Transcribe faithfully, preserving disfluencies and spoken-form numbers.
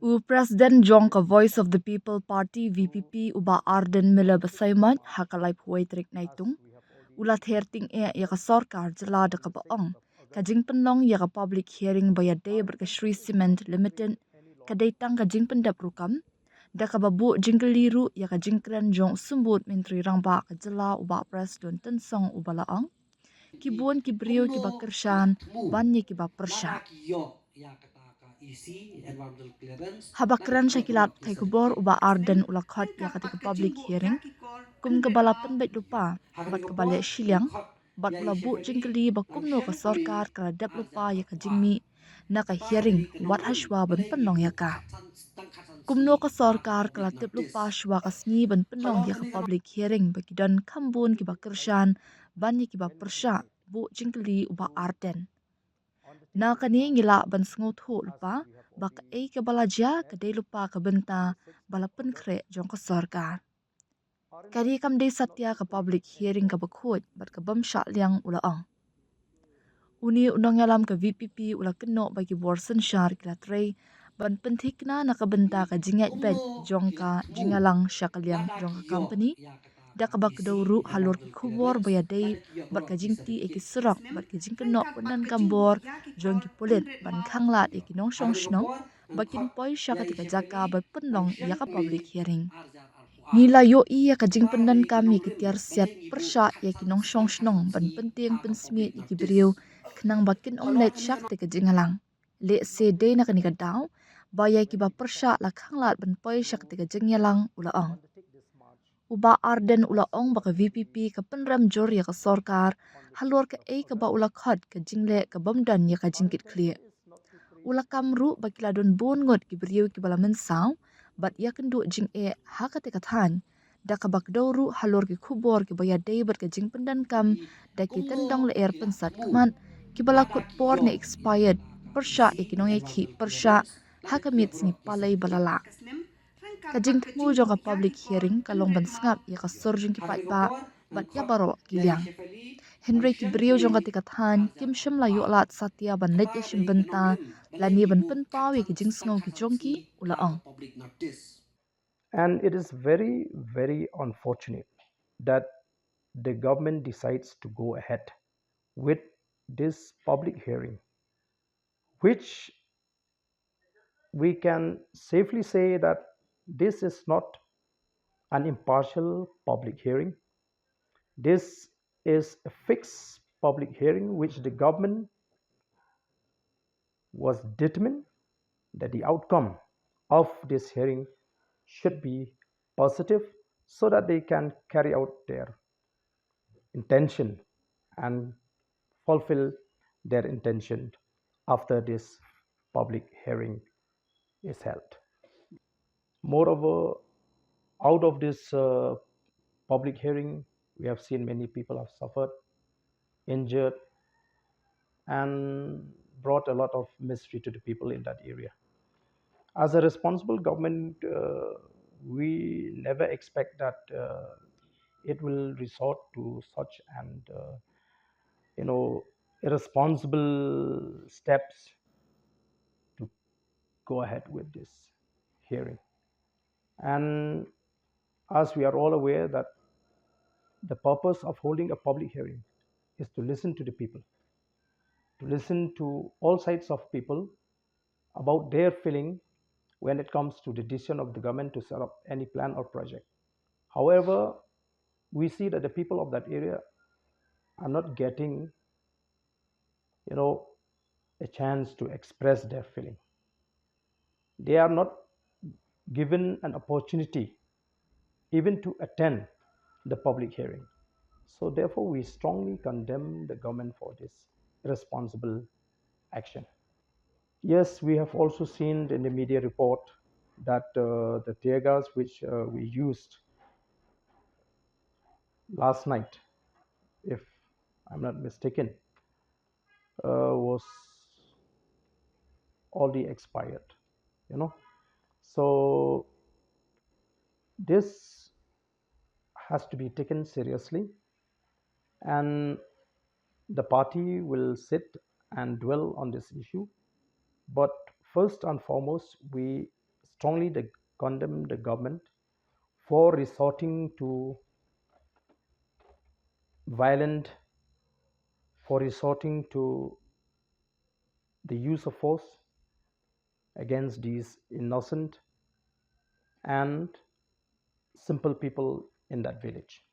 U President jong ka Voice of the People Party, V P P, u Bah Ardent Miller Basaiawmoit, ha ka laiphew tarik Naitung, u la ther tyngeh ïa ka sorkar jylla da kaba ong ka jingpynlong ïa ka public hearing ba ïadei bad ka Shree Cement Limited ka dei tang ka jingpyndep rukom, da kaba buh jingkylli ruh ïa ka jingkren jong u Symbud Myntri Rangbah ka jylla, u Bah Prestone Tynsong, uba la ong ki bun ki briew kiba kyrshan ban ïa kiba pyrshah. Haba kren sha ki lad pathai khubor, u Bah Ardent u la khot ïa kata ka public hearing kum kaba la pynbeit lypa bad kaba leh shiliang, bad u la buh jingkylli ba kumno ka sorkar ka la dep lypa ïa ka jingmih na ka hearing wat hashwa ban pynlong ïa ka. Kumno ka sorkar ka la tip lypa shwa ka sngi ban pynlong ïa ka public hearing ba ki don kham bun kiba kyrshan ban ïa kiba pyrshah, buh jingkylli u Bah Ardent. Na kane ngi lah ban sngewthuh lypa ba kaei kaba la jia ka dei lypa ka bynta ba la pynkhreh jong ka sorkar. Ka dei kam dei satia ka public hearing kaba khuid bad ka bym shah liang, u la ong. Une u nongïalam ka V P P u la kynnoh ba ki bor synshar ki la trei ban pynthikna na ka bynta ka jingïaid beit jong ka jingïalang sha ka liang jong ka company, da kaba kdew ruh halor ki khubor ba ïadei bad ka jingtih ïa ki surok bad ka jingkynnoh pyndonkam bor jong ki pulit ban khanglad ïa ki nongshong shnong ba kin poi sha kata ka jaka ba pynlong ïa ka public hearing. Ngi la ïohi ïa ka jingpyndonkam ïa ki tiar siat pyrshah ïa ki nongshong shnong ban pyntieng pynsmiej ïa ki briew khnang ba kin ym leit sha kata ka jingïalang. Lehse dei na kane ka daw ba ïa kiba pyrshah la khanglad ban poi sha kata ka jingïalang, u la ong. U Bah Ardent u la ong ba ka V P P ka pynrem jur ïa ka sorkar halor kaei kaba u la khot ka jingleh ka bym don ïa ka jingkitkhlieh. U la kam ruh ba ki la don bun ngut ki briew kiba la mynsaw bad ïakynduh jingeh ha kata ka thaiñ, da kaba kdew ruh halor ki khubor kiba ïadei bad ka jingpyndonkam da ki tyndong lyer pynsat khmat kiba la kut por ne expired pyrshah ïa ki nongïakhih pyrshah ha ka miet sngi Palei ba la lah. Ka jingthmu jong ka public hearing ka long ban sngap ïa ka sur jong ki paidbah bad ïa baroh ki liang. Hynrei ki briew jong kata ka thaiñ kim shym la ïoh lad satia ban leit ïashim bynta lane ban pynpaw ïa ki jingsngew ki jong ki, u la ong. And it is very, very unfortunate that the government decides to go ahead with this public hearing, which we can safely say that this is not an impartial public hearing. This is a fixed public hearing which the government was determined that the outcome of this hearing should be positive so that they can carry out their intention and fulfill their intention after this public hearing is held. Moreover, out of this uh, public hearing, we have seen many people have suffered, injured, and brought a lot of misery to the people in that area. As a responsible government, uh, we never expect that uh, it will resort to such and uh, you know irresponsible steps to go ahead with this hearing. And as we are all aware that the purpose of holding a public hearing is to listen to the people, to listen to all sides of people about their feeling when it comes to the decision of the government to set up any plan or project. However, we see that the people of that area are not getting, you know, a chance to express their feeling. They are not given an opportunity even to attend the public hearing. So therefore, we strongly condemn the government for this irresponsible action. Yes, we have also seen in the media report that uh, the tear gas which uh, we used last night, if I'm not mistaken, uh, was already expired, you know. So this has to be taken seriously, and the party will sit and dwell on this issue. But first and foremost, we strongly de- condemn the government for resorting to violent, for resorting to the use of force against these innocent and simple people in that village.